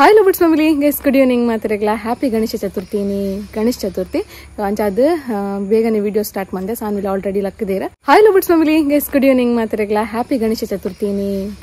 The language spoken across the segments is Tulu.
Hi lovers family guys, good evening ಮಾತಾಡಲ್ಲ. ಹ್ಯಾಪಿ ಗಣೇಶ ಚತುರ್ಥಿ. ಗಣೇಶ ಚತುರ್ಥಿ ಅಂಚಾದ ಬೇಗನೆ ವಿಡಿಯೋ ಸ್ಟಾರ್ಟ್ ಮಾಡಿದೆ. ಸಾನ್ವಿಲ್ ಆಲ್ರೆಡಿ ಲಕ್ಕದೇರ. Hi lovers family guys, good evening ಮಾತಾಡಲ್ಲ. ಹ್ಯಾಪಿ ಗಣೇಶ ಚತುರ್ಥಿ.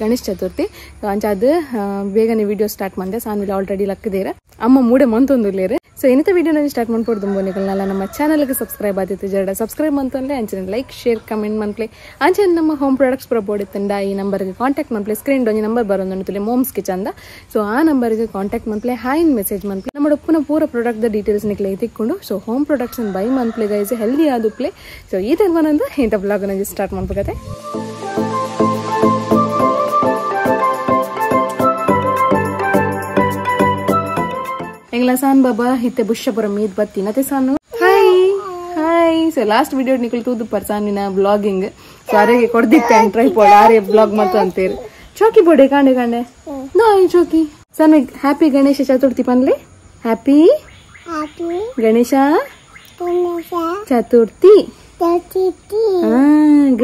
ಗಣೇಶ ಚತುರ್ಥಿ ಅಂಚಾದ ಬೇಗನೆ ವಿಡಿಯೋ ಸ್ಟಾರ್ಟ್ ಮಾಡಿದೆ. ಸಾನ್ವಿಲ್ ಆಲ್ರೆಡಿ ಲಕ್ಕದೇರ. ಅಮ್ಮ ಮೂಡೆ ಮಂತೊಂದುಲ್ಲೇರು. ಸೊ ಏನಿತ ವಿಡಿಯೋ ಸ್ಟಾರ್ಟ್ ಮಾಡ್ಕೊಡ್ದು ಬೋನಿಗಳನ್ನೆಲ್ಲ ನಮ್ಮ ಚಾನಲ್ಗೆ ಸಬ್ಸ್ಕ್ರೈಬ್ ಆದಿತ್ತು ಜರಡ ಸಬ್ಸ್ಕ್ರೈಬ್ ಅಂತಂದ್ರೆ ಅಂಚನೆ ಲೈಕ್ ಶೇರ್ ಕಮೆಂಟ್ ಮನ್ಪ್ಲೆ ಅಂಚನೆ ನಮ್ಮ ಹೋಮ್ ಪ್ರಾಡಕ್ಟ್ಸ್ ಪೂರ ಬೋಡಿತ್ತಂಡ ಈ ನಂಬರ್ಗೆ ಕಾಂಟ್ಯಾಕ್ಟ್ ಮನ್ಪ್ಲೆ. ಸ್ಕ್ರೀನ್ ಒಂಜಿ ನಂಬರ್ ಬರೋದು ಮೋಮ್ಸ್ ಕಿಚನ್. ಸೊ ಆ ನಂಬರ್ಗೆ ಕಾಂಟ್ಯಾಕ್ಟ್ ಮನ್ಪ್ಲೆ, ಹಾಯ್ ಮೆಸೇಜ್ ಮನ್ಪ್ಲೆ. ನಮ್ಮ ಒಪ್ಪುನ ಪೂರ ಪ್ರಾಡಕ್ಟ್ the details ನಿಕ್ಲೆ ತಿಕ್ಕೊಂಡು ಸೊ ಹೋಮ್ ಪ್ರಾಡಕ್ಟ್ಸ್ ಬೈ ಮನ್ಪ್ಲೆ ಗೈಸ್, ಹೆಲ್ದಿ ಆದುಪ್ಲೆ. ಸೊ ಈ ತೀರ್ಮಾನ ಇಂಥ ಬ್ಲಾಗ್ ಸ್ಟಾರ್ಟ್ ಮಾಡ್ಬೇಕಾಗತ್ತೆ. ಎಂಗ್ಲ ಸಾನ್ ಬಾಬಾ ಇತ್ತೆ ಬುಷ್ಯಪುರ ಮೀದ್ ಬತ್ತಿ ನತೆ ಸಾನು. Hi hi. So last video ನಿಕಲ್ ತೂದು ಪರ್ ಸಾನಿನ ಬ್ಲಾಗಿಂಗ್. ಸೊ ಅರೆಗೆ ಕೊಡ್ದಿತ್ತೆ ಟ್ರೈಪಾಡ್ ಆರೆ ಬ್ಲಾಗ್ ಮತ್ತು ಅಂತೀರಿ. ಚೌಕಿ ಬೋಡೆ ಕಾಂಡೆ ಕಾಂಡೆ ನಾಯಿ ಚೌಕಿ. ಸಾನು ಹ್ಯಾಪಿ ಗಣೇಶ ಚತುರ್ಥಿ ಪನ್ಲೆ. Happy Ganesha Chaturthi.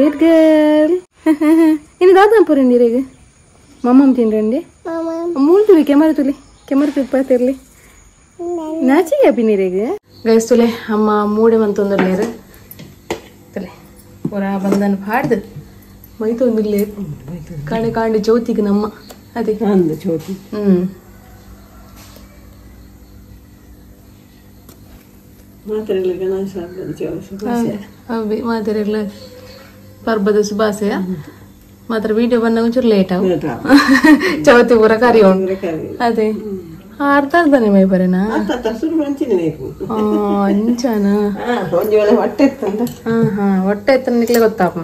Good girl. ಇನ್ನು ದಾದಾ ಪುರಂಡಿ ರೇಗ ಮಮ್ಮಮ್ಮ ತಿನ್ರಂಡಿ ಮೂಲ್ ತುಲಿ ಕೆಮರ ತುಲಿ ಕೆಮರ ತುಪ್ಪ ತಿರ್ಲಿ ನಾಚಿಗೆ ಅಭಿನೀರಿಗೆ ಗೈಸ್ ತುಲೆ ಅಮ್ಮ ಮೂಡೆ ಮಂತೊಂದುಲ್ಲೇರು ತುಲೆ ಪೂರ ಬಂದನ್ ಪಾಡ್ದು ಮೈತೊಂದುಲ್ಲೇರು ಕಾಂಡೆ ಕಾಂಡೆ ಜ್ಯೋತಿಗೆ ನಮ್ಮ ಅದೇ ಜ್ಯೋತಿ. ಅವೇ ಮಾತಾಡಿಲ್ಲ ಪರ್ಬದ ಶುಭಾಶಯ ಮಾತ್ರ. ವಿಡಿಯೋ ಬಂದಾಗ ಒಂಚೂರು ಲೇಟ್ ಆಗ ಚೌತಿ ಪೂರ ಕರಿ ಉಂಟು. ಅದೇ ಅರ್ಧ ಅರ್ಧನೇ ಮೈ ಬರೇನಾ ಅಂಚಾನ ಹಾ ಹೊಟ್ಟೆ ಎತ್ತ ನಿಕ್ಲೆ ಗೊತ್ತಾಪ.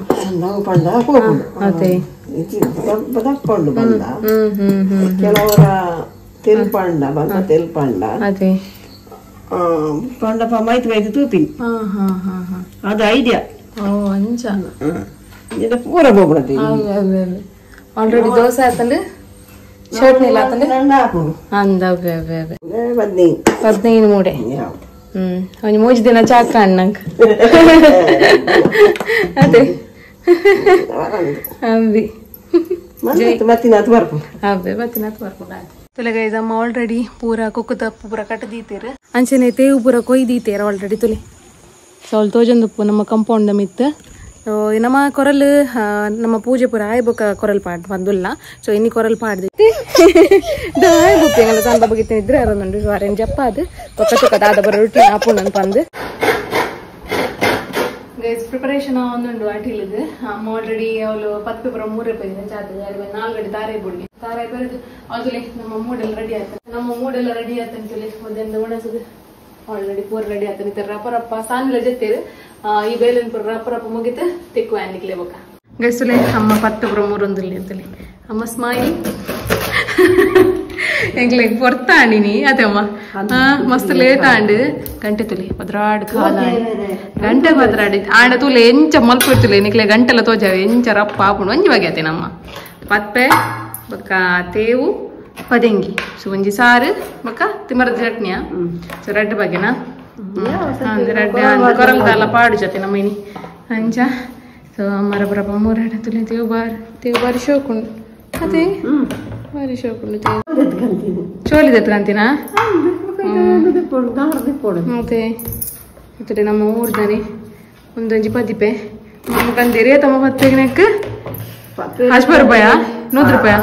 ಅದೇ ಹ್ಮ್ ಹ್ಮ್ ಹ್ಮ್ ಕೆಲವರ ತೆಲ್ಪಂಡ ಬಂದ ತೆಲ್ಪಂಡ ಅದೇ ಪಂಡಪ್ಪ ಮೈತ್ ಮೈತ್ ತೂಪಿನಿ ಅದು ಐಡಿಯಾ. ಓ ಅಂಚಾನ ಪೂರ ಹೋಗ್ಬಿಡತ್ತೆ. ಆಲ್ರೆಡಿ ದೋಸೆ ಆತಂದ್ರೆ ಚಟ್ನಿ ಇಲ್ಲ ಆತಂದ್ರೆ ಅಂದ ಅವೇ ಅವೇ ಅವೇ 15 ಮೂಡೆ. ಒಂಜಿ ಮೂಜಿ ದಿನ ಚಾಕ ಅಣ್ಣಂಕ ಅದೇ ಅಂಬಿ ಅವೇ ಬತ್ತಿನಾತ್ ಬರ್ಕೊಂಡು ತುಲೆ ಗೈಸ್. ಅಮ್ಮ ಆಲ್ರೆಡಿ ಪೂರ ಕುಕ್ಕು ತಪ್ಪು ಪೂರ ಕಟ್ಟದೀತೇರು ಅಂಚನೆ ತೇವು ಪೂರ ಕೊಯ್ದೀತೇರು ಆಲ್ರೆಡಿ ತುಲೆ. ಸೊ ಅವ್ಳು ತೋಜಂದುಪ್ಪು ನಮ್ಮ ಕಂಪೌಂಡ್ ಮಿತ್ತು. ನಮ್ಮ ಕೊರಲ್ ನಮ್ಮ ಪೂಜೆ ಪೂರ ಆಯ್ಬೊಕ್ಕ ಕೊರಲ್ ಪಾಡ್ ಬಂದುಲ್ಲ. ಸೊ ಇನ್ನಿ ಕೊರಲ್ ಪಾಡ್ದಿತ್ತಿ ಆಯ್ಬೊಕ್ಕ ಎಂಗಲ ಸಾಂಬ ಬಗಿತ್ತ ಇದ್ರೆ ಅರೊಂದುಂಡು. ಸೊ ಅರೇಂಜ್ ಜಪ್ಪ ಅದು ಪಕ್ಕ ತುಕ್ಕ ದಾದ ಬರೋ ರೊಟ್ಟಿ ಆಪುಂಡು ಪಂದು ಗೈಸ್. ಪ್ರಿಪರೇಷನ್ ಒಂದುಂಡು ಅಟಿಲಿದು ಅಮ್ಮ ಆಲ್ರೆಡಿ ಅವಳು ಪತ್ತು ಪೂರ 3 ರೂಪಾಯಿ ಚಾತು 4 ಗಂಟೆ ತಾರೆ ಬುಡ್ಡಿ ತಾರೆ ಬರೆದು ಅವಳು ನಮ್ಮ ಮೂಡೆಲ್ಲ ರೆಡಿ ಆಯ್ತು. ನಮ್ಮ ಮೂಡೆಲ್ಲ ರೆಡಿ ಆಯ್ತು ಅಂತೇಳಿ ಒಂದೆಂದು ಒಣಸುದು ಆಲ್ರೆಡಿ ಪೂರ ರೆಡಿ ಆಯ್ತು. ರಪ್ಪ ರಪ್ಪ ಸಾನಿಲ ಜೊತೆರು ಈ ಬೇಲಿನ ಪೂರ ರಪ್ಪ ರಪ್ಪ ಮುಗಿತು ತಿಕ್ಕು ಆನಿಕ್ಲೆ ಬೊಕ್ಕ ಗೈಸುಲೆ. ಅಮ್ಮ 10 ಪೂರ 3 ಅಂತಲೇ ಅಮ್ಮ ಸ್ಮೈಲ್ ಎಂಗ್ಲೆ ಪೊರ್ತ ಆಂಡಿನಿ ಅದೇ ಅಮ್ಮ ಮಸ್ತ್ ಲೇಟ್ ಆಂಡ್ ಗಂಟೆ ತುಲಿ 12 ಕಾಲ ಗಂಟೆ 12 ಆಂಡ ತೂಲೆ ಎಂಚ ಮಲ್ಪಿಡ್ತುಲೆ ನಿಕ್ಲೆ ಗಂಟೆಲ್ಲ ತೋಜಾವೆ ಎಂಚ ರಪ್ಪ ಆಪುಂಡು ಒಂಜಿ ಬಗೆ ಆತೇನಮ್ಮ. ಪಪ್ಪೆ ಬೊಕ್ಕ ತೇವು ಪದೆಂಗಿ ಸೊ ಒಂಜಿ ಸಾರು ಬೊಕ್ಕ ತಿಮರದ ಚಟ್ನಿಯ ಸೊ ರೆಡ್ ಬಗೆನಾ ರೆಡ್ ಕೊರಲ್ದಲ್ಲ ಪಾಡು ಜೊತೆ ನಮ್ಮ ಇನಿ ಅಂಚ. ಸೊ ಅಮ್ಮರ ಬರಪ್ಪ ಮೂರಾಡ ತುಲಿ ತೇವು ಬಾರ್ ತೇವು ಬಾರಿ ಶೋಕುಂಡು ಅದೇ ಬಾರಿ ಶೋಕುಂಡು ಚೋಲಿ ದತ್ಕಂತೀನಾ ಅದೇ ಇತ್ತಡೆ ನಮ್ಮ ಊರ್ದಾನೆ ಒಂದೊಂಜಿ ಪದಿಪೆ ನಮ್ಮ ಕಂದೇರಿ ತಮ್ಮ ಪತ್ತೆಗೆ 10 ರೂಪಾಯ 100 ರೂಪಾಯ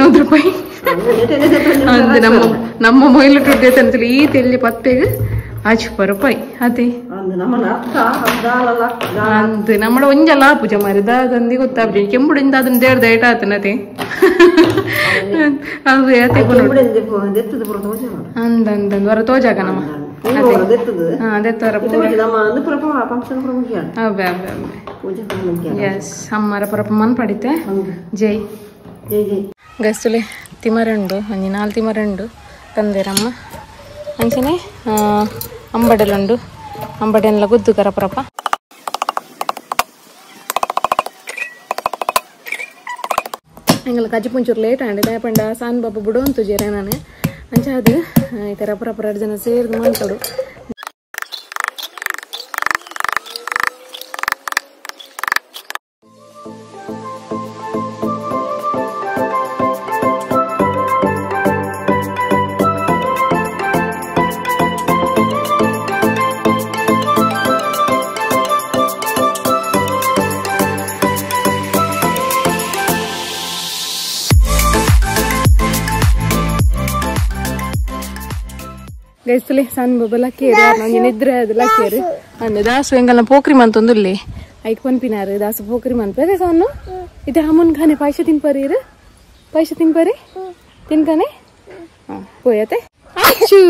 100 ರೂಪಾಯಿ ಅಂದ್ ನಮ್ಮ ನಮ್ಮ ಮೊಯ್ಲು ಅಂತೇಳಿ ಈ ತೆಲ್ಲಿ ಪತ್ತೆಗೆ 10 ರೂಪಾಯಿ ಅದೇ ಅಂದ್ ನಮ್ಮ ಒಂಜಲ್ಲ ಪೂಜೆ ಮಾರಿದ ಅದಂದಿ ಗೊತ್ತಾಗ್ಲಿ ಕೆಂಬುಡಿಂದ ಅದನ್ನ ದೇಡ್ದ ಏಟ ಆತನತೆ ಅದೇ ಅದೇ ಅಂದ ಅಂದ ವರ ತೋಜಾಗ ನಮ್ಮ ಅಮ್ಮರ ಪರಪ ಮನ್ ಪಡಿತೆ ಜೈ ಗೈಸ್ತುಲೆ. ತಿಮರಂಡು ಒಂಜಿ 4 ತಿಮರಂಡು ತಂದೇರಮ್ಮ ಅಂಚನೆ ಅಂಬಡೆಲುಂಡು ಅಂಬಡೆಲ್ಲ ಗುದ್ದು ಕರಪರಪ. ಎಂಗಲ ಕಜ್ಜಿ ಪುಂಚೂರು ಲೇಟ್ ಆಂಡ್ ದಾಯಪಂಡ ಸಾನ್ ಬಾಬು ಬಿಡು ಅಂತು ಜೇರೆ ನಾನು ಅಂಚ ಅದು ಈ ಥರ ಪರಪರ 2 ಜನ ಸೇರಿದು ಮಾಡ್ತಾಡು. Guys ತುಲೆ ಸಣ್ಣ ಬಾಬಾ ಲಕ್ಕೇರು ನಂಗೆ ನಿದ್ರೆ ಅದು ಲಕ್ಕೇರು ಅಂದು ದಾಸು ಎಂಗಲ್ನ ಪೋಕ್ರಿ ಮಂತೊಂದುಲ್ಲೆ ಐಕ್ ಪನ್ಪಿನಾರು ದಾಸು ಪೋಕ್ರಿ ಮನ್ಪೆ ಸಣ್ಣ ಇದು ಅಮ್ಮನ ಖಾನೆ ಪಾಯಸ ತಿನ್ಪರಿ ಪಾಯಸ ತಿನ್ಪರಿ ತಿನ್ಕಾನೆ ಪೋಯತೆ ಅಚ್ಚು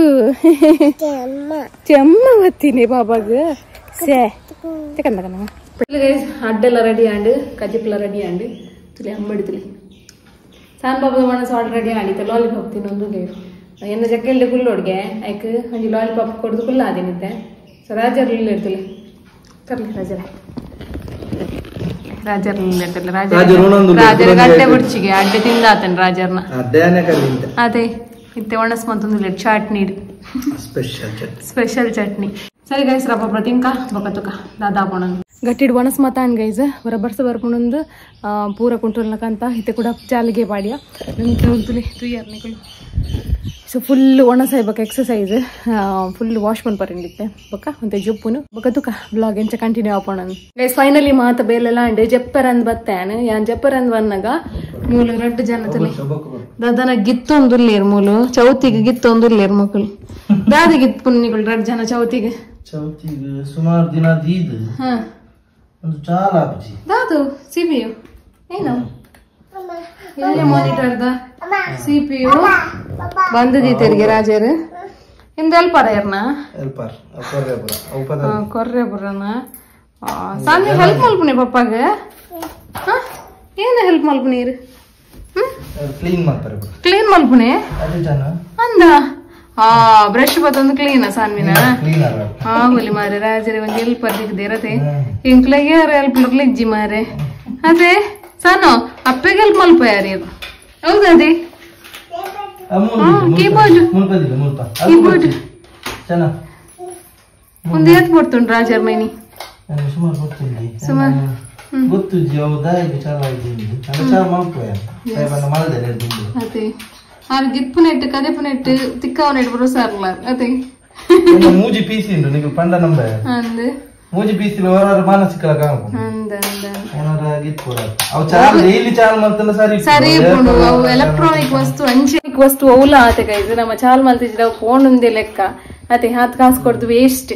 ಚೆಮ್ಮ ಬತ್ತೀನಿ ಬಾಬಾಗ ಸೇ ತಕಂದ ಕಣ ಗೈಸ್ ಅಡ್ಡೆಲ್ಲ ರೆಡಿ ಆಂಡ್ ಕಜಿಪ್ಲ ರೆಡಿ ಆಂಡ್ ತುಲಿ ಅಮ್ಮಡಿ ತುಲಿ ಸಾನ್ ಬಾಬಾ ಮನಸ್ಸು ಆರ್ಡರ್ ರೆಡಿ ಆಡಿತ್ತು ಲಾಲಿಪಾಪ್ ತಿನ್ನೊಂದು ಎನ್ನ ಜಕ್ಕೆಲ್ಡೆ ಕುಲ್ಲೋಡ್ಗೆ ಐಕ್ ಒಂಜಿ ಲಾಲಿಪಾಪ್ ಕೊಡ್ದು ಕುಲ್ಲ ಆದಿನಿತ್ತೆ ಸೊ ರಾಜರ್ಲಿ ಇರ್ತಲೆ ತರ್ಲಿ ರಾಜರ ರಾಜರ್ಲಿ ಇರ್ತಲೆ ರಾಜರ ಗಡ್ಡೆ ಬುಡ್ಚಿಗೆ ಅಡ್ಡೆ ತಿಂದಾತನ್ ರಾಜರ್ನ ಅದೇ ಇತ್ತೆ ಒಣಸ್ ಮಂತೊಂದು ಚಟ್ನಿ ಸ್ಪೆಷಲ್ ಚಟ್ನಿ ಸರಿ ಗೈಸ್ ರಪ್ಪ ಪ್ರತಿಂಕ ಬೊಕತುಕ ದಾದಾ ಪೋಣ ಗಟ್ಟಿಡ್ ಒಣಸ್ ಮಾತಾನ್ ಗೈಸ್ ಹೊರ ಬರ್ಸ ಬರ್ಪುಣೊಂದು ಪೂರ ಕುಂಟುಲ್ನಕಂತ ಇತ್ತೆ ಕೂಡ ಚಾಲಿಗೆ ಪಾಡಿಯ ತುಲಿ ತುಯ್ಯರ್ ನಿಕುಲು ಸೊ ಫುಲ್ ಒಣಸ ಬೊಕ exercise full wash ಮನ್ಪರಿಂಡಿತ್ತೆ ಬೊಕ ಒಂತೆ ಜೊಪ್ಪುನು ಬೊಕ ತುಕ ಬ್ಲಾಗ್ ಎಂಚ ಕಂಟಿನ್ಯೂ ಆಪೋಣ ಗೈಸ್ ಫೈನಲಿ ಮಾತ ಬೇಲೆಲ್ಲ ಅಂಡ್ ಜಪ್ಪರಂದ್ ಬತ್ತಾನು ಯಾನ್ ಜಪ್ಪರಂದ್ ಬನ್ನಗ ಮೂಲು ರಡ್ಡು ಜನ ತುಲಿ ದಾದನ ಗಿತ್ತೊಂದುಲ್ಲೇರ್ ಮೂಲು ಚೌತಿಗೆ ಗಿತ್ತೊಂದುಲ್ಲೇರ್ ಮಕ್ಕಳು ದಾದ ಗಿತ್ಪುನ್ ನಿಕುಲು ರಡ್ಡು ಜನ ಚೌತಿಗೆ ಚೌತಿಗೆ ಸುಮಾರು ದಿನ ದೀದು ಒಂದು ಚಾಲ ಆಪುಜಿ ದಾದು ಸಿಪಿಯು ಏನು ಎಲ್ಲಿ monitor the CPU ಬಂದದೀತರಿಗೆ ರಾಜರು ಇಂದ ಎಲ್ಪರ ಯಾರನ ಎಲ್ಪರ್ ಕೊರ್ರೆಪುರನ ಸಾನ್ವಿ ಹೆಲ್ಪ್ ಮಲ್ಪುನಿ ಪಪ್ಪಾಗ ಏನು ಹೆಲ್ಪ್ ಮಲ್ಪುನಿ ಕ್ಲೀನ್ ಮಾಡ್ತಾರೆ ಕ್ಲೀನ್ ಮಲ್ಪುನಿ ಅಂದ ಆ ಬ್ರಷ್ ಬತ್ತೊಂದು ಕ್ಲೀನ್ ಸಾನ್ವಿನ ಆಗುಲಿ ಮಾರೆ ರಾಜರೇ ಒಂಜಿ ಹೆಲ್ಪ್ ದಿಕ್ಕದಿರತೆ ಇಂಕ್ಲಾಗ ಯಾರು ಹೆಲ್ಪ್ ಇಜ್ಜಿ ಮಾರೆ ಅದೇ ಸಾನು ಅಪ್ಪಗೆ ಹೆಲ್ಪ್ ಮಲ್ಪ ಯಾರು ಹೌದಾ ಅದೇ ಕೀಬೋರ್ಡ್ ಕೀಬೋರ್ಡ್ ಒಂದು ಏತ್ ಕೊಡ್ತುಂಡು ರಾಜರ್ ಮೈನಿ ಸುಮಾರು ಸುಮಾರು ಗೊತ್ತುಜ್ಜಿ ಹೌದಾ ಈಗ ಚಾಲ ಅದೇ ಆರು ಗಿಪ್ಪುನೆಟ್ಟು ಕದೆಪುನೆಟ್ಟು ತಿಕ್ಕವನೆಟ್ಟು ಬರೋ ಸಾರ್ಲ ಅದೇ ಮೂಜಿ ಪೀಸಿ ಉಂಟು ನೀವು ಪಂಡ ನಂಬ ಅಂದು ಮೂಜಿ ಪೀಸಿ ಹೊರ ಮಾನಸಿಕ ಅಂದ ಅಂದ ಅವು ಚಾಲ್ ಡೈಲಿ ಚಾಲ್ ಮಲ್ತನ ಸರಿ ಸರಿ ಇಪ್ಪುಂಡು ಅವು ಎಲೆಕ್ಟ್ರಾನಿಕ್ ವಸ್ತು ಅಂಚೆ ವಸ್ತು ಅವುಲ ಆತೆ ಗೈಸ್ ನಮ್ಮ ಚಾಲ್ ಮಲ್ತಿದ್ರೆ ಫೋನ್ ಒಂದೇ ಲೆಕ್ಕ ಅತೆ ಹಾತ್ ಕಾಸು ಕೊಡ್ದು ವೇಸ್ಟ್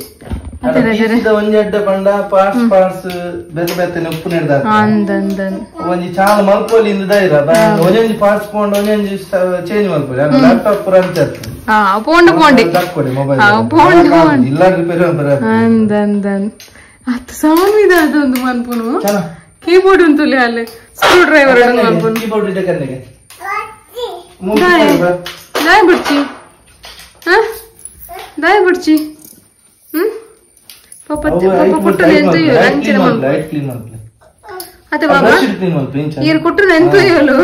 ಒಂಜಿ ಅಡ್ಡ ಪಂಡ ಪಾರ್ಟ್ಸ್ ಪಾರ್ಟ್ಸ್ ಬೇತೆ ಬೇತೆ ಉಪ್ಪು ನೆಡ್ದ ಅಂದ ಅಂದ ಒಂಜಿ ಚಾಲ್ ಮಲ್ಪೊಲಿ ಇಂದ ಧೈರ್ಯ ಒಂಜೊಂಜಿ ಪಾರ್ಟ್ಸ್ ಪೋಂಡು ಒಂಜೊಂಜಿ ಚೇಂಜ್ ಮಲ್ಪೊಲಿ ಲ್ಯಾಪ್ಟಾಪ್ ಪೂರ ಅಂಚೆ ಪೋಂಡು ಪೋಂಡೆ ಮೊಬೈಲ್ ಪೋಂಡು ಪೋಂಡು ಇಲ್ಲ ರಿಪೇರಿ ಅಂದ ಅಂದ ಅತ್ತು ಸಾನ್ವಿದ ಅದೊಂದು ಮನ್ಪುನು ಕೀಬೋರ್ಡ್ ಉಂಟುಲೆ ಅಲ್ಲಿ ಸ್ಕ್ರೂ ಡ್ರೈವರ್ ಮನ್ಪುನು ಕೀಬೋರ್ಡ್ ಇದೆ ಕನ್ನೆಗೆ ದಾಯ್ ಬಿಡ್ಚಿ ದಾಯ್ ಬಿಡ್ಚಿ ಪಾಪ ಪಾಪ ಕುಟ್ಟುನ ಎಂತ ಅಂಚಿನ ಮನ್ಪು ಅತ್ತೆ ಬಾಬಾ ಈರು ಕುಟ್ಟುನ ಎಂತ ಹೇಳು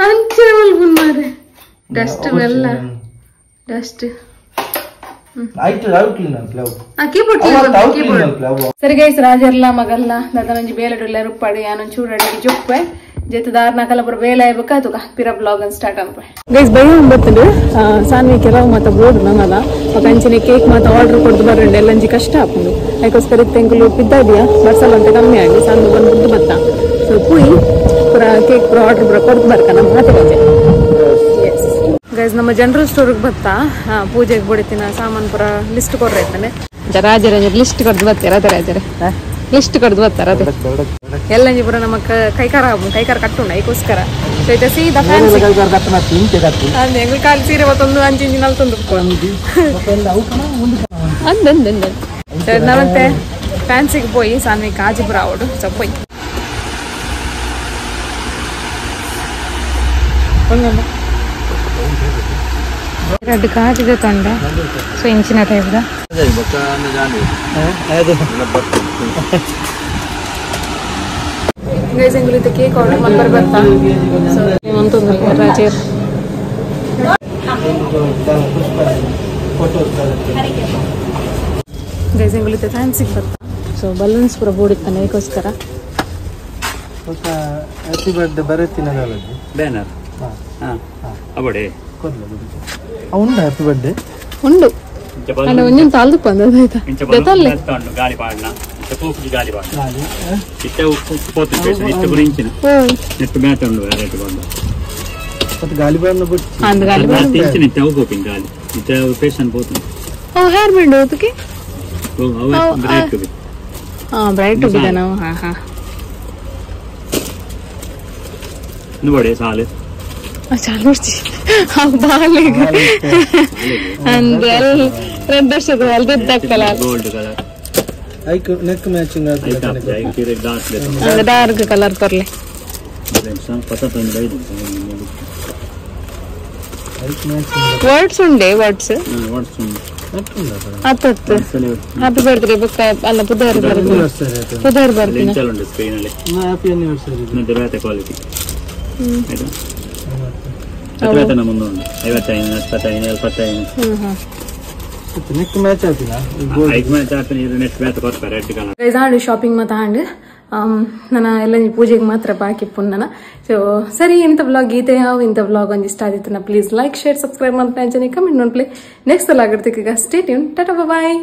ಅಂಚಿನ ಮಲ್ಪುನ್ ಮಾರೆ ಡಸ್ಟ್ ಎಲ್ಲ ಡಸ್ಟ್ ಸರಿ ಗೈಸ್ ರಾಜರ್ಲ ಮಗಲ್ಲ ದಾದನೊಂಜಿ ಬೇಲೆಡುಲ್ಲ ರುಪ್ಪಾಡು ಯಾನೊಂದು ಚೂಡಾಡಿ ಜೊಪ್ಪೆ ಜೊತೆ ದಾರ್ನ ಕಲಪುರ ಬೇಲೆ ಆಯ್ಬೇಕಾ ತುಕ ಪಿರ ಬ್ಲಾಗ್ ಅನ್ ಸ್ಟಾರ್ಟ್ ಅನ್ಪೆ ಗೈಸ್ ಬೈ ಒಂಬತ್ತುಂಡು ಸಾನ್ವಿ ಕೆಲವು ಮಾತ ಬೋರ್ಡ್ ನನ್ನಲ್ಲ ಕಂಚಿನ ಕೇಕ್ ಮಾತ ಆರ್ಡರ್ ಕೊಡ್ದು ಬರಂಡು ಎಲ್ಲಂಜಿ ಕಷ್ಟ ಆಪುಂಡು ಅದಕ್ಕೋಸ್ಕರ ತೆಂಕುಲು ಪಿದ್ದಾಡಿಯ ಬರ್ಸಲ್ ಅಂತ ಕಮ್ಮಿ ಆಗಿ ಸಾನ್ವಿ ಬಂದು ಬುದ್ದು ಬತ್ತ ಸೊ ಪುಯ್ ಪುರ ಕೇಕ್ ಪುರ ಆರ್ಡರ್ ಪುರ ಕೊಡ್ದು ಬರ್ಕ ನಮ್ಮ ಮಾತೆ ಗೈಸ್ ನಮ್ಮ ಜನರಲ್ ಸ್ಟೋರ್ಗೆ ಬತ್ತಾ ಪೂಜೆಗೆ ಬಡಿತಿನ ಸಾಮಾನು ಪುರ ಲಿಸ್ಟ್ ಕೊಡ್ರಿ ಆಯ್ತಾನೆ ರಾಜರ ಲಿಸ್ಟ್ ಕೊಡ್ದು ಬರ್ತೀರ ಅದೇ ರಾಜರೇ ಲಿಸ್ಟ್ ಕೊಡ್ದು ಬರ್ತಾರ ಅದೇ ಎಲ್ಲಂಜಿ ಪುರ ನಮ್ಮ ಕೈಕಾರ ಕೈಕಾರ ಕಟ್ಟುಂಡ ಅದಕ್ಕೋಸ್ಕರ ಸೊ ಇತ್ತೆ ಸೀದಾ ಫ್ಯಾನ್ಸಿ ಅಂದೆ ಕಾಲು ಸೀರೆ ಮತ್ತೊಂದು ಅಂಚಿಂಚಿ ನಲ್ತೊಂದು ಅಂದ ಅಂದ ಅಂದ ನಮ್ಮಂತೆ ಫ್ಯಾನ್ಸಿಗೆ ಪೋಯಿ ಸಾನ್ವಿ ಕಾಜಿಪುರ ಅವಡು ಸೊ ಪೋಯಿ ರೆಡ್ ಕಾಜಿದೆ ತೊಂಡೆ ಸೊ ಇಂಚಿನ ಟೈಪ್ದ ಗೈಸ್ ಎಂಗುಲಿತ ಕೇಕ್ ಆರ್ಡರ್ ಮಲ್ಪರೆ ಬರ್ತಾ ಸೊ ಮಂತೊಂದು ರಾಜೇರ್ ಗೈಸ್ ಎಂಗುಲಿತ ಫ್ಯಾನ್ಸಿಗೆ ಬರ್ತಾ ಸೊ ಬಲೂನ್ಸ್ ಪೂರ ಬೋರ್ಡ್ ಇತ್ತಾನೆ ಅದಕ್ಕೋಸ್ಕರ ಹ್ಯಾಪಿ ಬರ್ತ್ಡೇ ಬರತ್ತಿನ ಬ್ಯಾನರ್ ಅವಡೆ ಉಂಡು ಹ್ಯಾಪಿ ಬರ್ತ್ಡೇ ಉಂಡು ಅಲ್ಲ ಒಂಜೊಂದು ತಾಲ್ದು ಬಂದದಾಯ್ತಾ ಗೊತ್ತಲ್ಲ ಗಾಳಿ ಪಾಡ್ನ ಪೋಪುಜಿ ಗಾಳಿ ಪಾಡ್ನ ಇತ್ತೆ ಪೋತು ಇತ್ತೆ ಪೂರ ಇಂಚಿನ ನೆಟ್ಟು ಬ್ಯಾಟ್ ಉಂಡು ವೆರೈಟಿ ಬಂದು ಮತ್ತೆ ಗಾಳಿ ಬಾರ್ನ ಬಿಟ್ಟು ಅಂದ್ ಗಾಳಿ ಇಂಚಿನ ಇತ್ತೆ ಅವು ಪೋಪಿನ ಗಾಳಿ ಇತ್ತೆ ಪೇಷನ್ ಪೋತು ಅವು ಹೇರ್ ಬ್ಯಾಂಡ್ ಅದಕ್ಕೆ. ಅವು ಬ್ರೈಟ್ ಟು ಬಿ. ಹಾ, ಬ್ರೈಟ್ ಟು ಬಿ ನಾವು. ಹಾ ಹಾ, ನುಬಡೆ ಸಾಲೆ ಚಾಲು ಬಾಲಿಗೆ ಅಂದ್ ಅಲ್ಲಿ ರೆಡ್ ವರ್ಷದ ಅಲ್ಲಿ ಕಲರ್, ಗೋಲ್ಡ್ ಕಲರ್. ಐಕ್ ನೆಕ್ ಮ್ಯಾಚಿಂಗ್. ಐಕ್ ಐಕ್ ಡಾರ್ಕ್ ಡಾರ್ಕ್ ಕಲರ್ ಕೊರ್ಲೆ. ಪತ್ತೊಂದು. ವರ್ಡ್ಸ್ ಉಂಡೆ, ವರ್ಡ್ಸ್. ವರ್ಡ್ಸ್. ಹತ್ತತ್ತು ಹ್ಯಾಪಿ ಬರ್ತ್ಡೇ ಬುಕ್ ಅಲ್ಲ, ಬುಧವಾರ ಬರ್ತೀನಿ, ಬುಧವಾರ ಬರ್ತೀನಿ. ಉಂಟು ಸ್ಕ್ರೀನ್ ಅಲ್ಲಿ. Happy anniversary. ಮತ್ತೆ ಬೇತೆ ಕ್ವಾಲಿಟಿ ಆಯ್ತಾ? ಐವತ್ತನ ಮುಂದೆ ಉಂಟು, 55, 75, 75. ಹ್ಮ್ ಹ್ಮ್. ನೆಕ್ ಮ್ಯಾಚ್ ಆಪಿನ. ಐಕ್ ಮ್ಯಾಚ್ ಆಪಿನ. ಇದು ನೆಟ್ ಬೇತೆ ಕೊರ್ಪೆ, ರೆಡ್ ಕಲರ್. ಗೈಸ್, ಆಂಡ್ ಶಾಪಿಂಗ್ ಮಾತ ಆಂಡ್ ನನ್ನ ಎಲ್ಲ ಪೂಜೆಗೆ ಮಾತ್ರ ಬಾಕಿ ಪುಣ್ಣನ. ಸೊ ಸರಿ, ಇಂಥ ವ್ಲಾಗ್ ಗೀತೆ ಯಾವ ಇಂಥ ವ್ಲಾಗ್ ಒಂದು ಇಷ್ಟ ಆಗಿತ್ತು ಪ್ಲೀಸ್ ಲೈಕ್, ಶೇರ್, ಸಬ್ಸ್ಕ್ರೈಬ್ ಮಾಡ್ತಾ, ಕಮೆಂಟ್ ನೋಡ್ಲಿ. ನೆಕ್ಸ್ಟ್ ವ್ಲಾಗ್ ಇರ್ತೀವಿ ಈಗ. Stay tune, tata, bye.